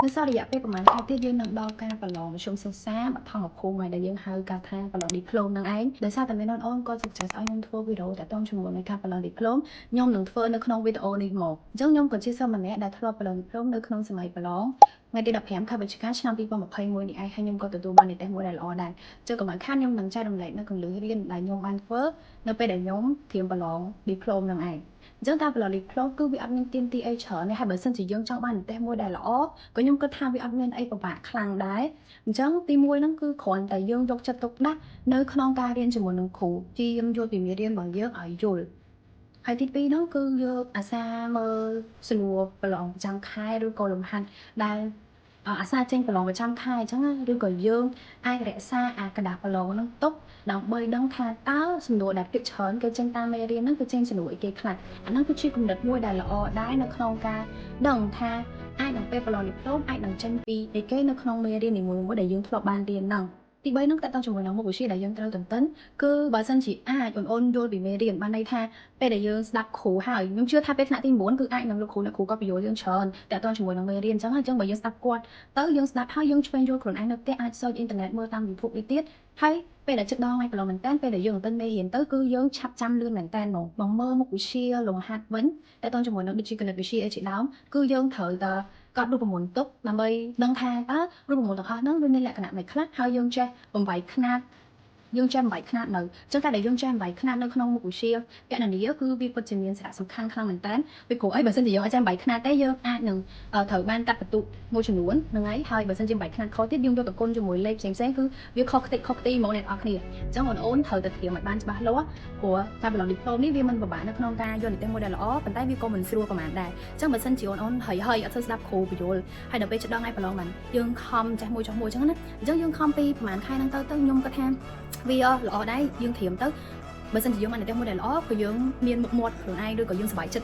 នៅសល់រយៈពេលប្រហែលខែទៀតយើងនឹងដល់ការប្រឡងមធ្យមសិក្សាបឋមភូមិហើយដែលយើងហៅកាថាប្រឡង diplôme នឹងឯងដោយសារតែមានអូនៗគាត់ suggest ឲ្យខ្ញុំធ្វើវីដេអូតាក់ទងជាមួយនឹងការប្រឡង diplôme ខ្ញុំនឹងធ្វើនៅក្នុងវីដេអូនេះមកអញ្ចឹងខ្ញុំក៏ជាសិស្សម្នាក់ដែលធ្លាប់ប្រឡង diplôme នៅក្នុងសម័យប្រឡងថ្ងៃទី15ខែវិច្ឆិកាឆ្នាំ2021នេះឯងហើយខ្ញុំក៏ទទួលបាននិទ្ទេសមួយដែលល្អដែរចុះកុំឲ្យខានខ្ញុំនឹងចែករំលែកនៅគន្លឹះរៀនដែលខ្ញុំបានធ្វើនៅពេលដែលខ្ញុំត្រៀមប្រឡង diplôme នឹងឯងអញ្ចឹងការប្រឡង diplôme គឺវាអត់មានទាមទារអីច្រើនទេហើយបើសិនជាយើងចង់បាននិទ្ទេសមួយដែលល្អក៏ខ្ញុំគិតថាវាអត់មានអីពិបាកខ្លាំងដែរអញ្ចឹងទីមួយហ្នឹងគឺគ្រាន់តែយើងយកចិត្តទុកដាក់នៅក្នុងការរៀនជាមួយនឹងគ្រូព្យាយាមយល់ពីមេរៀនរបស់យើងឲ្យយល់ហើយទីពីរហ្នឹងគឺយកអាសាមើលសំណួរប្រឡងប្រចាំខែឬក៏លំហាត់ដែលអាសាចេញប្រឡងប្រចាំខែអញ្ចឹងណាឬក៏យើងអាចរក្សាអាក្រដាសប្រឡងហ្នឹងទុកដើម្បីដឹងថាតើសំណួរដែលភាគច្រើនគេចេញតាមមេរៀនហ្នឹងគឺចេញសំណួរអីគេខ្លះអាហ្នឹងគឺជាគំនិតមួយដែលល្អដែរនៅក្នុងការដឹងថាអាចនឹងពេលប្រឡង diplôme អាចនឹងចេញពីអីគេនៅក្នុងមេរៀននីមួយៗដែលយើងធ្លាប់បានរៀនហ្នឹងទី3ហ្នឹងតើតជាមួយនឹងមុខវិជ្ជាដែលយើងត្រូវទន្ទឹនគឺបើសិនជាអាចអូនអូនយល់ពីមេរៀនបានន័យថាពេលដែលយើងស្ដាប់គ្រូហើយខ្ញុំជឿថាពេលថ្នាក់ទី9គឺអាចនឹងលោកគ្រូអ្នកគ្រូគាត់ពន្យល់យើងច្រើនតើតជាមួយនឹងមេរៀនអញ្ចឹងអញ្ចឹងបើយើងស្ដាប់គាត់ទៅយើងស្ដាប់ហើយយើងឆ្វេងយល់ខ្លួនឯងនៅផ្ទះអាច search អ៊ីនធឺណិតមើលតាម YouTube នេះទៀតហើយពេលដែលជិតដល់ថ្ងៃប្រឡងមែនតើពេលដែលយើងទិញមេរៀនទៅគឺយើងឆាប់ចាំលឿនមែនតើហ្មងមកមើលមុខវិជ្ជាលំហាត់វិញតើតជាមួយនឹងដូចជាគណិតវិទ្យាអីជាដើមគឺយើងត្រូវតែកត់រូបមន្តទុកដើម្បីដឹងថាតើរូបមន្តទាំងអស់ហ្នឹងវាមានលក្ខណៈម៉េចខ្លះហើយយើងចេះបំបីខ្នាតយើងចេះបំបីខ្នាតនៅអញ្ចឹងតែដែលយើងចេះបំបីខ្នាតនៅក្នុងមុខវិជ្ជាគណនាគឺវាពិតជាមានសារៈសំខាន់ខ្លាំងមែនតើពីព្រោះអីបើសិនជាយើងអត់ចេះបំបីខ្នាតទេយើងអាចនឹងត្រូវបានកាត់បន្ទុកមួយចំនួនហ្នឹងហើយហើយបើសិនជាបំបីខ្នាតខុសទៀតយើងយកទៅគុណជាមួយលេខផ្សេងៗគឺវាខុសខ្ទេចខុសខ្ទីហ្មងអ្នកនរគ្នាអញ្ចឹងបងប្អូនត្រូវតែត្រៀមឲ្យបានច្បាស់លាស់ព្រោះការប្រឡង diplôme នេះវាមិនពិបាកនៅក្នុងការយកនិទ្ទេសមួយដែលល្អប៉ុន្តែវាក៏មិនស្រួលប្រហែលដែរអញ្ចឹងបើសិនជាអូនអូនហីហីអត់សូវស្ដាប់គ្រូពន្យល់ហើយដល់ពេលជិតដល់ថ្ងៃប្រឡងបានយើងខំចេះមួយចុះមួយអញ្ចឹងណាអញ្ចឹងយើងខំពីប្រហែលខែហ្នឹងទៅទៅខ្ញុំគាត់ថាវាល្អដែរយើងត្រៀមទៅបើសិនជាយើងបាននិទ្ទេសមួយដែលល្អក៏យើងមានមុខមាត់ខ្លួនឯងឬក៏យើងសប្បាយចិត្តដែរ។